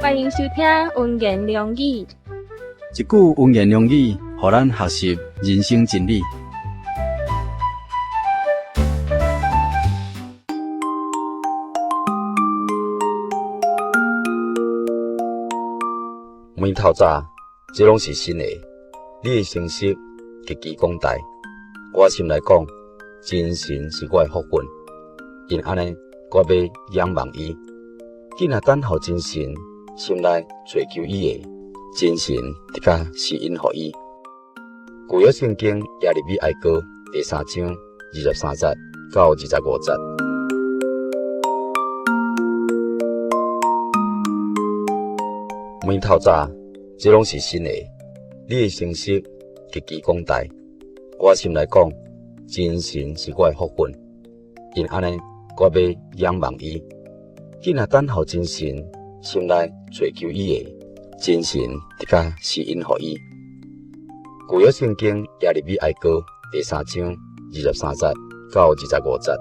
歡迎收聽溫言良語。一句溫言良語，予咱學習人生真理。每透早，這攏是新的。你的誠實極其廣大，我心內講，真神是我的福分，因按呢，我欲仰望伊。囝若等候真神，心內追求伊的，真神的確施恩予伊。舊約聖經耶利米哀歌第三章23節到25節。每透早，這攏是新的。你的誠實極其廣大，我心內講，真神是我的福分，因按呢，我欲仰望伊。囝若等候真神，心內追求伊的，真神的確施恩予伊。舊約聖經耶利米哀歌第三章23節到25節。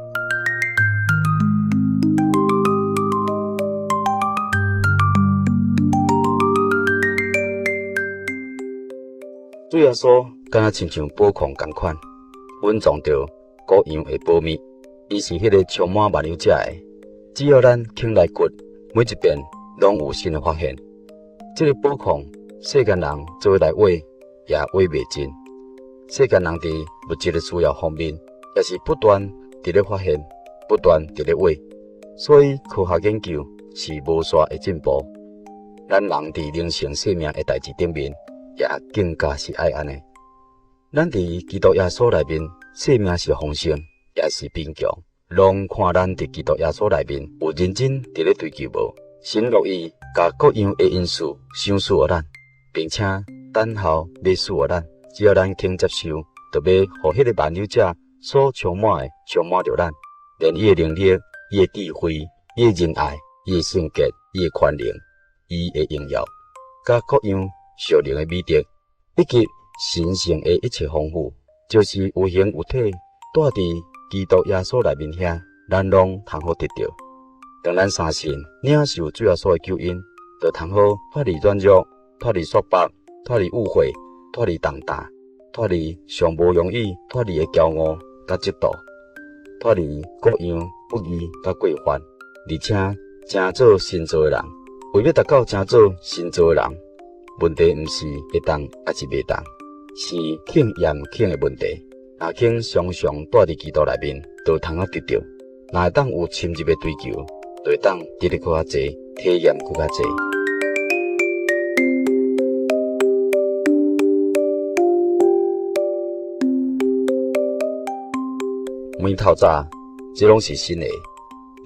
主耶穌敢若親像寶礦仝款，蘊藏著各樣的寶物。伊是彼个充滿萬有者的，只要咱肯來掘，每一遍攏有新的發現。這个寶礦，世間人做伙來挖，也挖袂盡。世間人佇物質的需要方面，也是不斷佇咧發現，不斷佇咧挖。所以科學研究是無煞的進步。咱人佇靈性生命的代誌頂面，也更加是愛按呢。咱佇基督耶穌內面，生命是豐盛，也是貧窮，攏看咱佇基督耶穌內面有認真佇咧追求無？神樂意共各樣的恩賜賞賜予咱，並且等候欲賜予咱。只要咱肯接受，就欲予彼个萬有者所充滿的充滿著咱，連伊的能力、伊的智慧、伊的仁愛、伊的聖潔、伊的寬容、伊的榮耀，佮各樣屬靈的美德，以及神聖的一切豐富，就是有形有體，住佇基督耶穌內面遐，咱攏通好得著。當咱相信領受主耶穌的救恩，就通好脫離軟弱、脫離束縛、脫離誤會、脫離重擔、脫離上無容易脫離的驕傲佮嫉妒，脫離各樣不義佮過犯，而且成做新造的人。為欲達到成做新造的人，問題毋是會當抑是袂當，是肯抑毋肯的問題。若肯常常住佇基督內面，就通好得著；若會當有深入的追求，就會當得的閣較濟，體驗閣較濟。每透早，這攏是新的。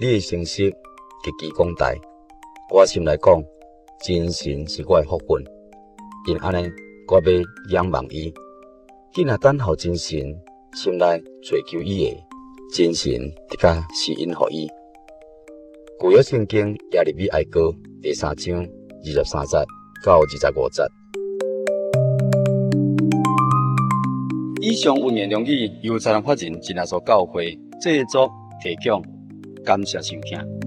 你的誠實極其廣大，我心內講，真神是我的福分，因按呢，我欲仰望伊。囝若等候真神，心內追求伊的，真神的確施恩予伊。舊約聖經耶利米哀歌第三章23節到25節。以上溫言良語由台南法人真耶穌教會製作提供，感謝收聽。